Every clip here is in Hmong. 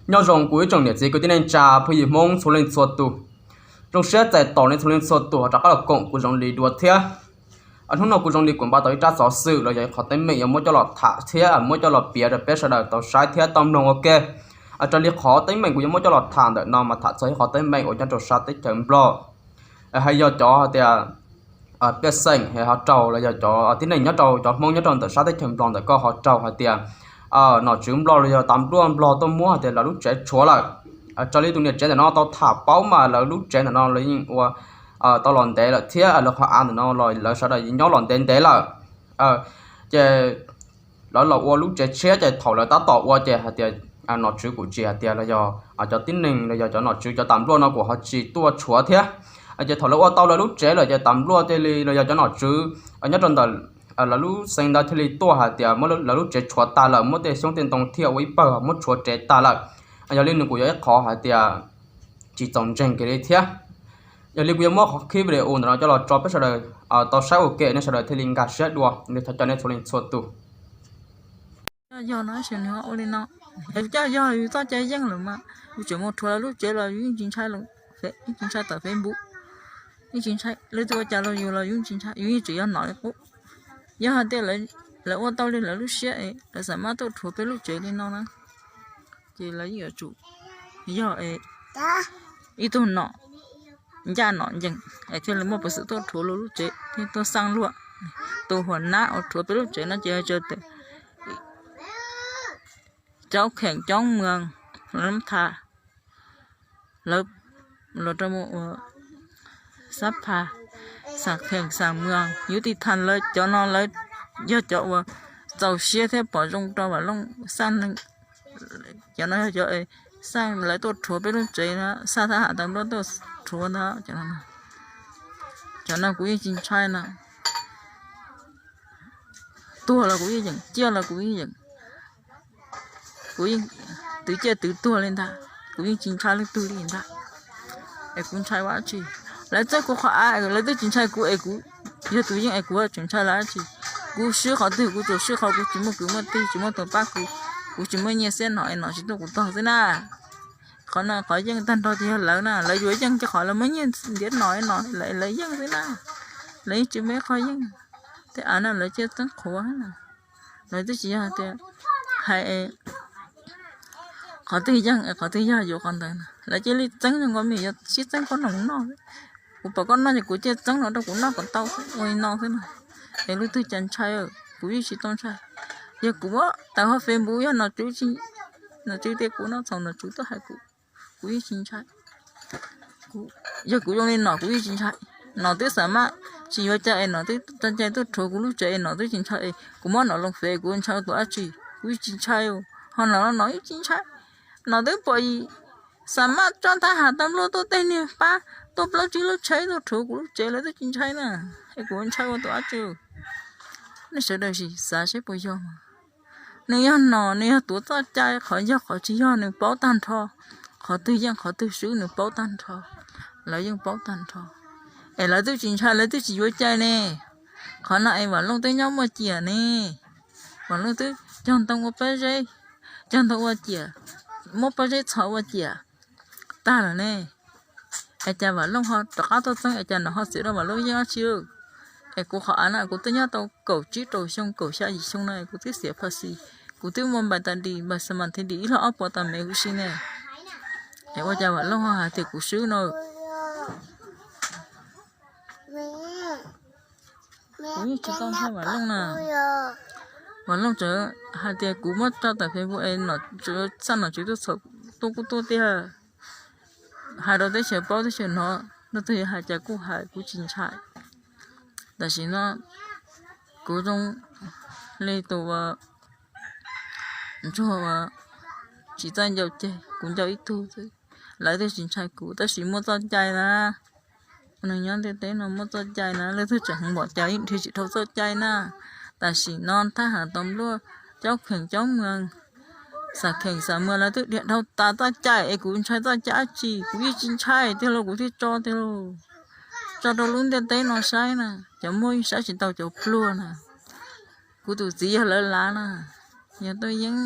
Nyob zoo kuv ib tsoom niam txiv kwv tij neej tsa phooj ywg Hmoob txhua leej txhua tus. Zoo siab txais tos nej txhua leej txhua tus rov qab los koom kuv Zoo Lis dua thiab. Hnub no kuv Zoo Lis kuv npaj tau ib tsab xov xwm los yog ib qhov teeb meem yuav muab coj los tham thiab muab coj los piav rau peb sawv daws tau saib thiab tau mloog ua ke. Raws li qhov teeb meem kuv yuav muab coj los tham ntawm no mas tham txog ib qhov teeb meem uas nyob rau sab teb chaws Nplog, hais yog cov hais tias pej xeem ho raug los yog cov tib neeg nyob rau cov Hmoob nyob rau ntawm sab teb chaws Nplog ntawm ko ho raug hais tias nom tswv Nplog los yog tas npluaj Nplog tuaj muab hais tias lawv lub tsev tshuav lawm. Raws li tus niam tsev ntawm no tau tham paub mas lawv lub tsev ntawm no lawv yeej ua tau los ntev lawm thiab lawv qhov av ntawm no los lawv sawv daws nyob los ntev ntev lawm. Ces lawv los ua lub tsev tshiab ces thaum lawv tab tom ua ces hais tias nom tswv kuj tsis hais tias los yog cov tib neeg los yog cov nom tswv cov tas npluaj no kuj ho tsis tuaj tshuav thiab. Ces thaum lawv ua tau lawv lub tsev lawm ces tas npluaj thiaj li los yog cov nom tswv nyob rau ntawm lawv lub xeev ntawd thiaj li tuaj hais tias muab lawv lub tsev tshuav tas lawm, muab tej xyoob tej ntoo thiaj ua ib pawg muab tshuav tsev tas lawm. Yog li nws kuj yog ib qhov hais tias tsis txaus ntseeg kiag li thiab. Yog li kuv yuav muab qhov clip video ntawm no coj los tso peb sawv daws tau saib ua ke, nej sawv daws thiaj li nkag siab dua li thov caw nej txhua leej txhua tus. Coj yog no, ua li no, coj yog yus txoj cai yeej lawm mas yus tseem mus rhuav lawv lub tsev los yus yeej tsis ntshai, yeej tsis ntshai tawm Facebook, yeej tsis ntshai lawv tus ua cas los yus los yus tsis ntshai, yus yeej tseem yog nom li qub. Yog hais tias lawv ua tau li lawv lub siab es lawv xav mab tuaj rhuav peb lub tsev li no na, ces lawv yeej yuav tsum yog ib tug nom ncaj nom ncees es thiaj li muaj peev xwm tuaj rhuav luag lub tsev thiab tuaj xaj luag. Tus huam nab uas rhuav peb lub tsev no ces yog cov coob kheem coob mws, lawv tha lawv los rau mus ua xab pha, xam kheem xam mws, yuav tiv thas lawv cov no lawv yog cov uas txaus siab thiab pom zoo rau Vam Looj xaj neeg. Cov no yog cov xaj lawv tuaj rhuav peb lub tsev no, xaj thab ham tas npluaj tuaj rhuav ntag. Cov no kuv yeej tsis ntshai no, tuag los kuv yeej yeem, ciaj los kuv yeej yeem. Kuv yeej twv ciaj twv tuag li ntag, kuv yeej tsis ntshai leej twg li ntag. Es kuv ntshai ua dab tsi? Lawv txeeb kuv qhov av, lawv twb tsis ntshai kuv es kuv yog tus yeej es kuv tseem ntshai lawv dab tsi? Kuv swb qhov twg kuv tsuas swb qhov, kuv tsis muaj kwv muaj tij, tsis muaj tus pab kuv, kuv tsis muaj nyiaj xiab no es nom tsis tuaj kuv tog xwb na. Qhov no qhov yeej tag nrho ces yog lawv na, lawv yuav yeej ces qhov lawv muaj nyiaj ntiav no no lawv yeej xwb na. Lawv yeej tsis muaj ib qho yeej. Tej av no lawv ciaj txeeb qhuav, lawv twb tsis yog tias hais qhov twg yeej qhov twg yog yuav qhov ntawd, lawv cia li txeeb zoo nkaus li yog sib txeeb koj noog noj. Kuv pom koj noj ces kuv cia txeeb no rau kuv noj kom tau ua li no xwb na. Es leej twg cas ntshai, kuv yeej tsis tau ntshai. Yog kuv muab tawm hauv Facebook yog nom tswv tias kuv no txhaum nom tswv tuaj hais kuv, kuv yeej tsis ntshai. Yog kuv zoo li nom kuv yeej tsis ntshai. Nom twb xam mab tsis yuav cai es nom twb tso cai tuaj rhuav kuv lub tsev es nom twb tsis ntshai es kuv muab nom loo fev kuv ntshai ua tus dab tsi? Kuv yeej tsis ntshai. Ho nom los nom yeej tsis ntshai. Nom twb pom xam mab tso thab ham tas npluaj tuaj tej niag pab tuaj plaub tsib lub tsheb tuaj rhuav kuv lub tsev lawv twb tsis ntshai na, es kuv ntshai ua tus dab tsi? Nej sawv daws sim xav seb puas yog mas. Nws yog nom, nws yog tuav txoj cai, qhov yog qhov tsis yog nws paub tag nrho. Qhov twg yeej qhov twg swb nws paub tag nrho, lawv yeej paub tag nrho. Es lawv twb tsis ntshai, lawv twb tsis yuav cai ne. Qhov no es Vam Looj twb nyob muaj ciam ne. Vam Looj twb cog ntoo ua pob zeb, cog ntoo ua ciam, muab pob zeb txhos ua ciam tag lawm ne. Es cas Vam Looj ho rov qab tuaj txeeb, es cas nws ho txiav rau Vam Looj yeej dab tsi? Es kuv qhov av no kuv twb nyob tau kaum tsib rau xyoo, kaum xya yim xyoo no kuv twb xiam phas xis, kuv twb muaj npais tas dis, npais xa mas thi dis ib log ob puas tas mev huv si ne. Es ua cas Vam Looj ho hais tias kuv swb no? Kuv yeej tsis tau ntshai Vam Looj na. Vam Looj tseem hais tias kuv muab tso tawm Facebook es nom tswv, xaj nom tswv tuaj txhaum, tuaj kuj tuaj tiag. Hais rau teb chaws paub teb chaws hnov, leej twg yuav hais cas kuj hais, kuv tsis ntshai. Tam sim no kuv zoo li tus ntsuag uas tsis txawj ncau ceg, kuv ncau ib tug xwb. Lawv twb tsis ntshai kuv, tab sis muaj txoj cai na. Nws nyob ntiaj teb no muaj txoj cai na, leej twg tseem hmoov npaum cas yeej dhia tsis dhau txoj cai na. Tam sim no thab ham tas npluaj, caub kheem caub mws, xam kheem xam mws lawv twb dhia dhau tas txoj cai es kuv ntshai txoj cai dab tsi? Kuv yeej tsis ntshai tiag lauj, kuv thiaj tso tiag lauj. Tso rau lub ntiaj teb no saib na, cov muaj yeej saib tsis tau cov pluag na. Kuv tus txiv yog lawv lav na, yog tuaj yeej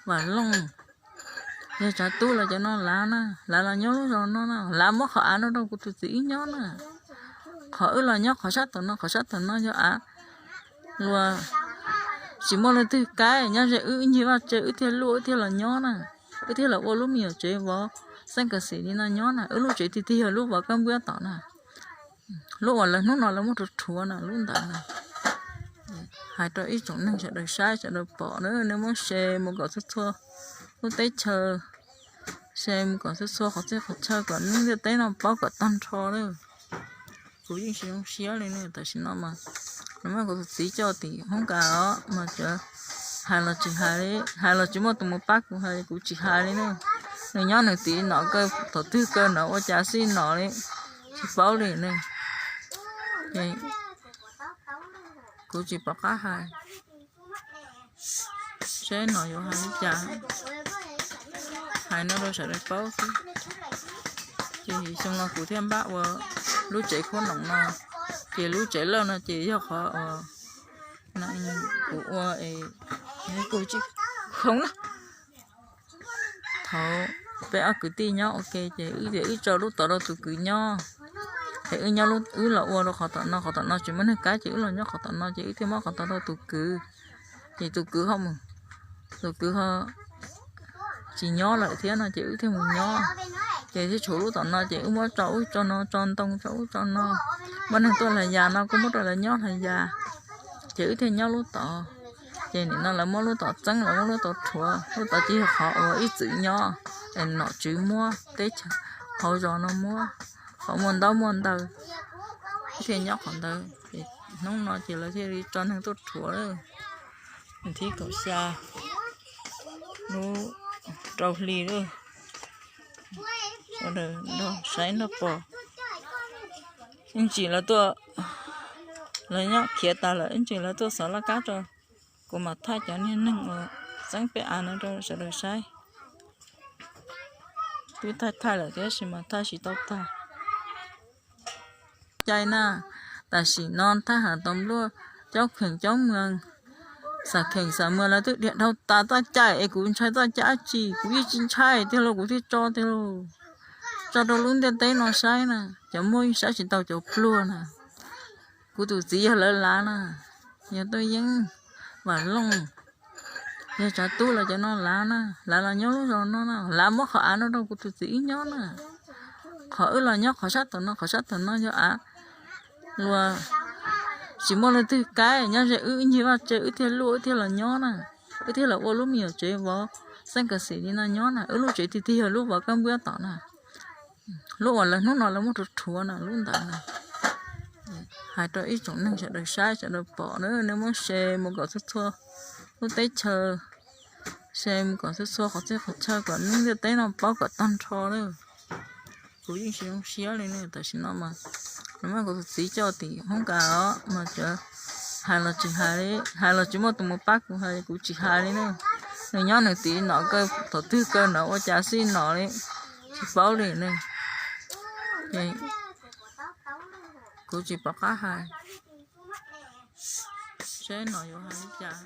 Vam Looj. Yog tsav tub lawv cov no lav na, lav los nyob lub zos no na, lav muab qhov av no rau kuv tus txiv wb nyob na. Qhov wb los nyob qhov sab tom no, qhov sab tom no yog av luas, tsis muaj leej twg kaib, nyob ze wb ib ncig vaj tse wb thiaj luaj wb thiaj los nyob na. Wb thiaj los ua lub me nyuam tsev vov xeeb kav xim li no nyob na. Wb lub tsev tiag tiag yog lub vov kab npuab tom na. Lub uas lawv hnub no lawv muab rhuav rhuav na, lub ntawd na. Hais rau ib tsoom neeg sawv daws saib sawv daws pom na, nej muab share mus kom txhua txhua lub teb chaws, share mus kom txhua txhua qhov txhia qhov chaw kom lub ntiaj teb no paub kom tag nrho lawm. Kuv yeej tsis zoo siab li ne, tam sim no mas los muab kuv tus txiv coj tim hoob kas os mas cov hais los tsis hais li, hais los tsis muaj tus mus pab kuv hais li, kuv tsis hais li ne. Nws nyob nws tim nom kaw, thaum twg kaw nom ua cas xij nom li, tsis paub li ne. Ces kuv tsis pom qab hais, seb nom yuav hais li cas, hais no rau sawv daws paub xwb. Ces xyoo no kuv thiaj npaj ua lub tsev khaub noom no, ces lub tsev lawj no ces yog qhov uas kuv ua es kuv tsis khoom na. Thaum peb ob kwv tij nyob ua ke ces wb tias wb tso lub tod rau tus kwv nyob, es wb nyob, wb los ua rau qhov tom no, qhov tom no tsis muaj neeg kaib ces wb los nyob qhov tom no ces wb thiaj muab qhov tod rau tus kwv. Ces tus kwv ho mus, tus kwv ho tsis nyob lawm thiab no ces wb thiaj mus nyob. Ces thiaj tshuav lub tom no ces wb muab tso ub tso no, tso ntoo tso ub tso no, muaj neeg tuaj hla yas no kuj muab rau lawv nyob hla yas, ces wb thiaj nyob lub tod. Ces nim no lawv muab lub tod txeeb, lawv muab lub tod rhuav, lub tod ces yog qhov uas ib txwm nyob, es nom tswv muab, teb chaws hauv zos no muab, qhov muaj ntaub muaj ntawv, wb thiaj nyob qhov ntawd. Ces hnub no ces lawv thiaj li tso neeg tuaj rhuav lawm. Thib kaum xya lub rau hli lawm, sawv daws nrog saib nrog pom. Ib ntsis lawv tuaj, lawv nyob khiav tas lawm, ib ntsis lawv tuaj xov laj kab rau, kuv mam thaij cov niag neeg uas txeeb peb av no rau sawv daws saib. Twb thaij thaij lawm tab sis mas thaij tsis tau tag. Cai na, tam sim no thaj ham tau npluaj, coob kheem coob mws, xam kheem xam mws lawv twb dhia dhau tas txoj cai es kuv ntshai txoj cai dab tsi, kuv yeej tsis ntshai tiag lauj, kuv thiaj tso tiag lauj. Tso rau lub ntiaj teb no saib na, cov muaj yeej saib tsis tau cov pluag na. Kuv tus txiv yog lawv lav na, yog tuaj yeeb, vam looj, yog tsav tub lawv cov no lav na, lav los nyob lub zos no na, lav muab qhov av no rau kuv tus txiv wb nyob na. Qhov wb los nyob qhov sab tom no, qhov sab tom no yog av luas, tsis muaj leej twg kaib, nyob ze wb ib ncig vaj tse wb thiaj luaj wb thiaj los nyob na. Wb thiaj los ua lub me nyuam tsev vov xeeb kav xim li no nyob na. Wb lub tsev tiag tiag yog lub vov kab npuab tom na. Lub uas lawv hnub no lawv muab rhuav rhuav na, lub ntawd na. Hais rau ib tsoom neeg sawv daws saib sawv daws pom na, nej muab share mus kom txhua txhua lub teb chaws, share mus kom txhua txhua qhov txhia qhov chaw kom lub ntiaj teb no paub kom tag nrho lawm. Kuv yeej tsis zoo siab li ne, tam sim no mas los muab kuv tus txiv coj tim hoob kas os mas cov hais los tsis hais li, hais los tsis muaj tus mus pab kuv hais li, kuv tsis hais li ne. Nws nyob nws tim nom kaw, thaum twg kaw nom ua cas xij nom li, tsis paub li ne. Ces kuv tsis pom qab hais, seb nom yuav hais li cas.